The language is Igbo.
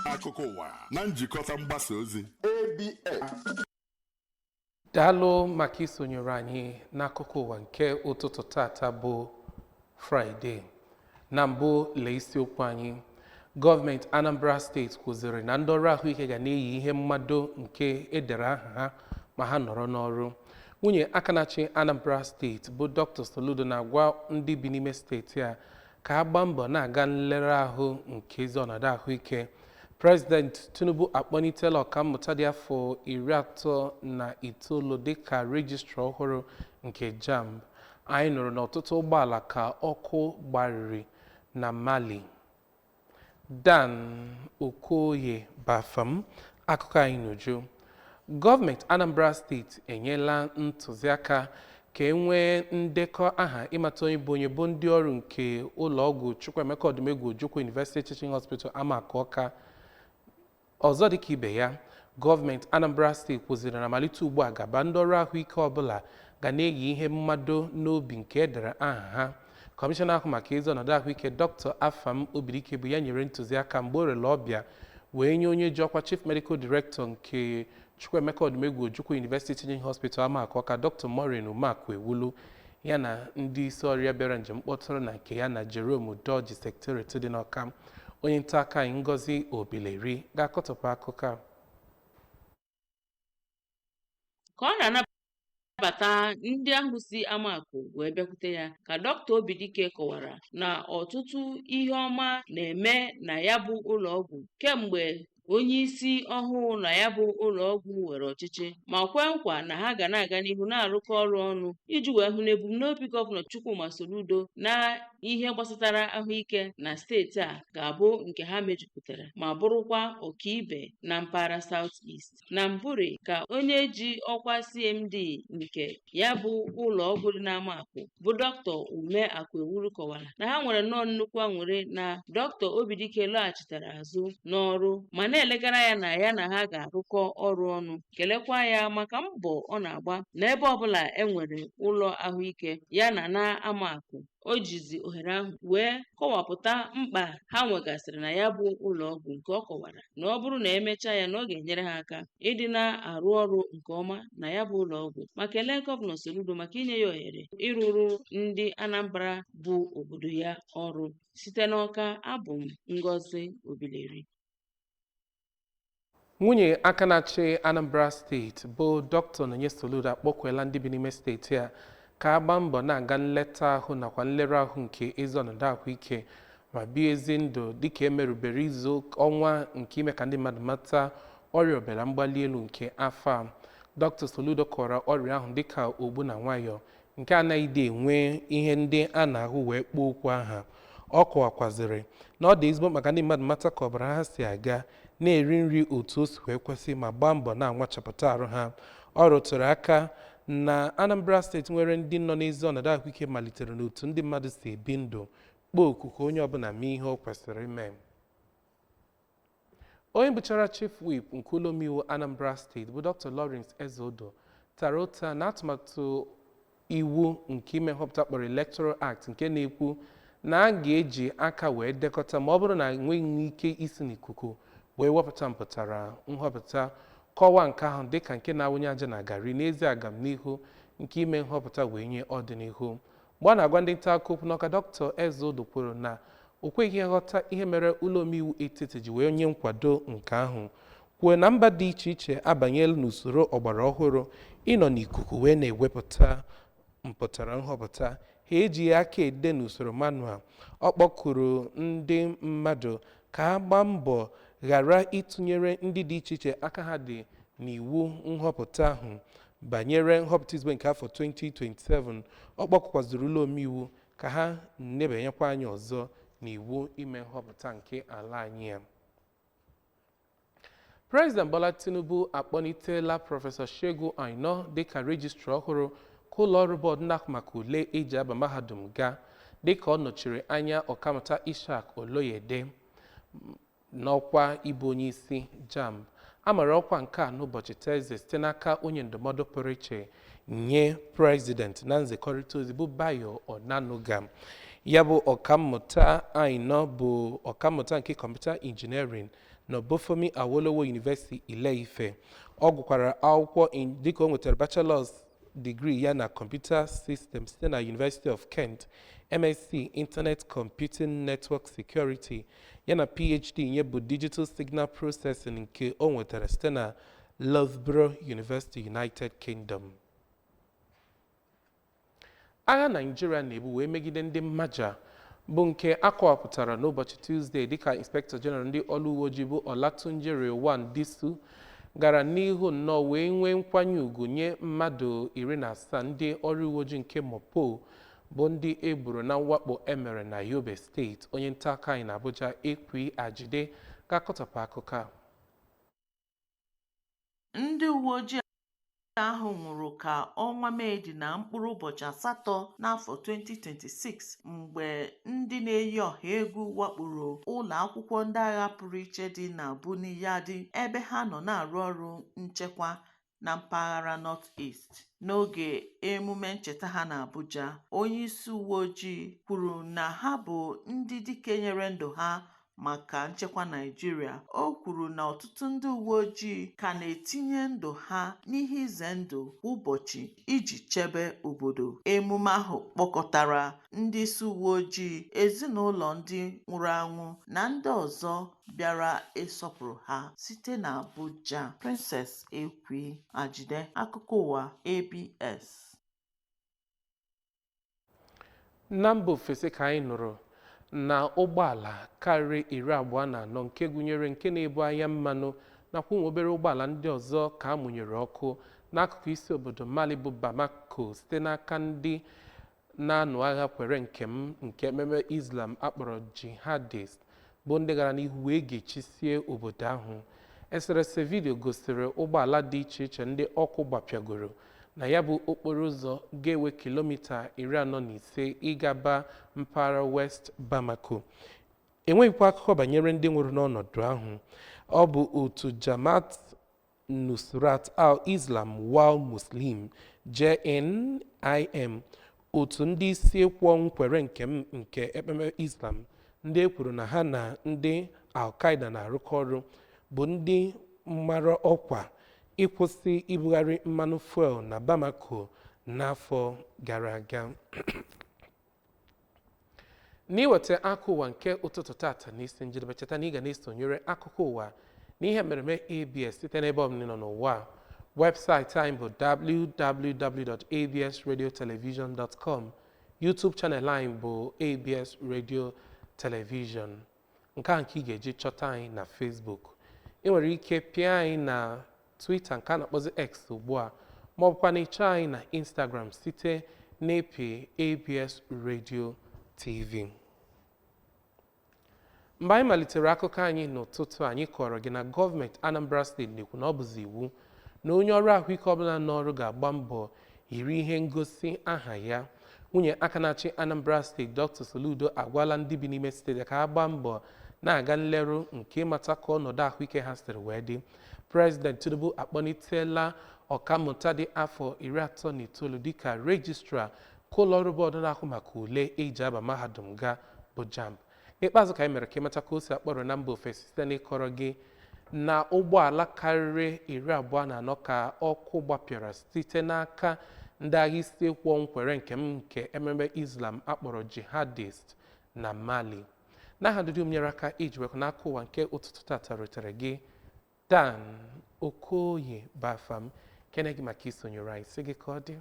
Akụkọ ụwa na njikọta mgbasa ozi ABS. Daalụ maka isonyere anyị n'akụkọ ụwa nke ụtụtụ tata bụ Fraịde. Na mbụ, lee isiokwu anyị. Gọọmenti Anambra Steeti kwuziri na ndị ọrụ ahụike ga na-eyi ihe mmado nke edere aha ha ma ha nọrọ n'ọrụ. Nwunye aka na-achị Anambra Steeti bụ Dr. Soludo na-agwa ndị bi n'ime steeti a ka ha gbaa mbọ na-aga nlere ahụ nke ezi ọnọdụ ahụike. Prezident Tinubu akpọnitela ọkammụta dị afọ 39 dịka rejistra ọhụrụ nke JAMB. Anyị nụrụ na ọtụtụ ụgbọala ka ọkụ gbariri na Mali. Dan Okoye Bafam, akụkọ anyị n'uju. Gọọmenti Anambra Steeti enyela ntụziaka ka e nwee ndekọ aha ịmata onye bụ onye bụ ndị ọrụ nke ụlọọgwụ Chukwuemeka Odumegwu Ojukwu University Teaching Hospital, Amaku Ọka. Ọzọ dịka ibe ya, gọọmenti Anambra Steeti kwuziri na malite ugbu a gaba, ndị ọrụ ahụike ọbụla ga na-eyi ihe mmado n'obi nke edere aha ha. Kọmishọna ahụ maka ezi ọnọdụ ahụike, Dr. Afam Obidike, bụ ya nyere ntụziaka mgbe o rere ọbịa wee nye onye ji ọkwa Chief Medical Director nke Chukwuemeka Odumegwu Ojukwu University Teaching Hospital, Amaku Ọka, Dr. Maureen Umeakụ Ewulu, ya na ndị isi ọrịa bịara njem mkpọtụrụ na nke ya na Jerome Udoji Secretariat dị n'Ọka. Onye nta aka anyị, Ngozi Obileri, ga-akọtọpụ akụkọ a. Ka ọ na-anabata ndị ahụ si Amaku wee bịakwute ya, ka Dọkịta Obidike kọwara na ọtụtụ ihe ọma na-eme na ya bụ ụlọọgwụ kemgbe onyeisi ọhụụ na ya bụ ụlọọgwụ were ọchịchị, ma kwee nkwa na ha ga na-aga n'ihu na-arụkọ ọrụ ọnụ iji wee hụ na ebumnobi Gọvanọ Chukwuma Soludo na ihe gbasatara ahụike na steeti a ga-abụ nke ha mejupụtara ma bụrụkwa ọkaibe na mpaghara South East. Na mbụri, ka onye ji ọkwa CMD nke ya bụ ụlọọgwụ dị n'Amakụ bụ Dọkịta Ume Akụewuru kọwara na ha nwere nnọọ nnukwu aṅụrị na Dọkịta Obidike lọghachitara azụ n'ọrụ, ma na-elegara ya na ya na ha ga-arụkọ ọrụ ọnụ, kelekwa ya maka mbọ ọ na-agba n'ebe ọbụla e nwere ụlọ ahụike ya na na Amakụ. O jizi ohere ahụ wee kọwapụta mkpa ha nwegasịrị na ya bụ ụlọọgwụ, nke ọ kọwara na ọ bụrụ na emechaa ya, na ọ ga-enyere ha aka ịdị na-arụ ọrụ nke ọma na ya bụ ụlọọgwụ, ma kelee Gọvanọ Soludo maka inye ya ohere ịrụrụ ndị Anambra bụ obodo ya ọrụ. Site n'Ọka, abụ m Ngozi Obileri. Nwunye aka na-achị Anambra Steeti bụ Dr. Nonye Soludo akpọkwela ndị bi n'ime steeti a ka a gbaa mbọ na-aga nleta ahụ nakwa nlere ahụ nke ezi ọnọdụ ahụike ma bie ezi ndụ, dịka emerubere izu ọnwa nke ime ka ndị mmadụ mata ọrịa ọbara mgbali elu nke afọ a. Dr. Soludo kọrọ ọrịa ahụ dịka ogbu na nwayọọ nke anaghịdị enwe ihe ndị a na-ahụ wee kpọọ okwu aha. Ọ kọwakwazịrị na ọ dị ezigbo mkpa ka ndị mmadụ mata ka ọbara ha si aga, na-eri nri otu o si wee kwesị, ma gbaa mbọ na-anwachapụta arụ ha. Ọ rụtụrụ aka na Anambra Steeti nwere ndị nọ n'ezi ọnọdụ ahụike malitere n'otu ndị mmadụ si ebi ndụ, kpọọ oku ka onye ọbụla mee ihe o kwesịrị ime. Onye bụchara Chief Whip nke ụlọ omeiwu Anambra Steeti bụ Dr. Lawrence Ezeodo tara ụta na atụmatụ iwu nke ime nhọpụta kpọrọ Electoral Act, nke na-ekwu na a ga-eji aka wee dekọta ma ọ bụrụ na enweghị ike isi n'ikuku wee wepụta mpụtara nhọpụta, kọwaa nke ahụ dịka nke na-awụnye aja na garị n'ezi agamnihu nke ime nhọpụta wee nye ọdịnihu. Mgbe ọ na-agwa ndị nta akụkọ okwu n'Ọka, Dr. Ezeodo kwuru na o kweghị nghọta ihe mere ụlọ omeiwu etiti ji wee nye nkwado nke ahụ, kwuo na mba dị iche iche abanyela n'usoro ọgbara ọhụrụ ịnọ n'ikuku wee na-ewepụta mpụtara nhọpụta, ha ejighị aka ede n'usoro manual. Ọ kpọkuru ndị mmadụ ka ha gbaa mbọ ghara ịtụnyere ndị dị iche iche aka ha dị n'iwu nhọpụta ahụ banyere nhọpụta izugbe nke afọ 2027. Ọ kpọkụkwaziri ụlọ omeiwu ka ha nebanyekwa anya ọzọ n'iwu ime nhọpụta nke ala anyị a. President Bola Tinubu akpọnitela Prọfesọ Segun Aina dịka rejistra ọhụrụ ka ụlọọrụ bọọdụ na-ahụ maka ule eji aba mahadum gaa, dịka ọ nọchiri anya Ọkammụta Ishaq Oloyede n'ọkwa ịbụ onye isi JAMB. A mara ọkwa nke a n'ụbọchị Tọzdee site n'aka onye ndụmọdụ pụrụ iche nye prezident na nzikọrịta ozi bụ Bayo Onanuga. Ya bụ ọkammụta Aina bụ ọkammụta nke kọmputa injiniarin na Obafemi Awolowo University, Ile-Ife. Ọ gụkwara akwụkwọ dịka o nwetara bachelor's degree ya na computer system site na University of Kent, MSc Internet Computing Network Security ya na PhD nye bụ Digital Signal Processing nke o nwetara site na Loughborough University, United Kingdom. Agha Naijiria na-ebu wee megide ndị mmaja bụ nke akọwapụtara n'ụbọchị Tuzdee, dịka Inspector General ndị ọrụ uwe ojii bụ Olatunji Rilwan Disu gara n'ihu nnọọ wee nwee nkwanye ùgwù nye mmadụ 17 ndị ọrụ uwe ojii nke Mopol bụ ndị e gburu na mwakpo emere na Yobe Steeti. Onye nta akụkọ anyị na Abuja, Ekwi Ajide, ga-akọtọpụ akụkọ a. Ndị uwe ojii ahụ nwụrụ ka ọnwa Mee dị na mkpụrụ ụbọchị 8 n'afọ 2026, mgbe ndị na-eyi ọha egwu wakporo ụlọ akwụkwọ ndị agha pụrụ iche dị na Buni Yadi, ebe ha nọ na-arụ ọrụ nchekwa na mpaghara North East. N'oge emume ncheta ha n'Abuja, onye isi uwe ojii kwuru na ha bụ ndị dike nyere ndụ ha maka nchekwa Naịjirịa. O kwuru na ọtụtụ ndị uwe ojii ka na-etinye ndụ ha n'ihe ize ndụ kwa ụbọchị iji chebe obodo. Emume ahụ kpọkọtara ndị isi uwe ojii, ezinụlọ ndị nwụrụ anwụ na ndị ọzọ bịara ịsọpụrụ ha. Site na Abuja, Princess Ekwi Ajide, akụkọ ụwa ABS. Na mba ofesi ka anyị nụrụ na ụgbọala karịrị 24, nke gụnyere nke na-ebu ahịa mmanụ nakwa ụmụ obere ụgbọala ndị ọzọ, ka a mụnyere ọkụ n'akụkụ isi obodo Mali bụ Bamako site n'aka ndị na-anụ agha kwere nke m nke ememe Islam akpọrọ jihadist, bụ ndị gara n'ihu wee gechisie obodo ahụ. Eserese vidiyo gosiri ụgbọala dị iche iche ndị ọkụ gbapịagoro na ya bụ okporo ụzọ ga-ewe kilomita 45 ịgaba mpaghara West Bamako. Enweghịkwa akụkọ banyere ndị nwụrụ n'ọnọdụ ahụ. Ọ bụ otu Jamaat Nusrat al-Islam wal Muslim, JNIM, otu ndị isi ekwu nkwere nke m nke ekpemekpe Islam, ndị e kwuru na ha na ndị Al-Qaeda na-arụkọ ọrụ, bụ ndị mara ọkwa ịkwụsị ibugharị mmanụ fuel na Bamako n'afọ gara aga. N'iweta akụkọ ụwa nke ụtụtụ tata n'isi njedebe, cheta na ị ga na-esonyere akụkọ ụwa n'ihe mmereme ABS site n'ebe ọbụla ị nọ n'ụwa. Webụsaịtị anyị bụ www.absradiotelevision.com. YouTube channel anyị bụ ABS Radio Television, nke a nke ị ga-eji chọta anyị na Facebook. Ị nwere ike pịa anyị na Twitter, nke a na-akpọzi X ugbu a, ma ọ bụkwa na ịchọ anyị na Instagram site n'ịpị ABS Radio TV. Mgbe anyị malitere akụkọ anyị n'ụtụtụ, anyị kọrọ gị na gọọmenti Anambra Steeti na-ekwu na ọ bụzi iwu na onye ọrụ ahụike ọbụla n'ọrụ ga-agba mbọ yiri ihe ngosi aha ya. Nwunye aka na-achị Anambra Steeti, Dr. Soludo, agwala ndị bi n'ime steeti ka ha gbaa mbọ na-aga nleru nke ịmata ka ọnọdụ ahụike ha siri wee dị. Prezident Tinubu akpọlitela ọkammụta dị afọ 39 dịka registrar ka ụlọọrụ bọọdụ na-ahụ maka ule eji aba mahadum ga bụ JAMB. N'ikpeazụ, ka anyị mere ka ịmata ka o si akpọrọ na mba ofesi site n'ịkọrọ gị na ụgbọala karịrị 24 ka ọkụ gbapịara site n'aka ndị agha isi ekwu nkwere nke m nke ememe Islam akpọrọ jihadist na Mali. N'aha ndị dum nyere aka iji wekwa n'aka ụwa nke ụtụtụ tata rutere gị, Dan Okoye Bafam kene gị maka isonyere anyị, sị gị ka ọ dị.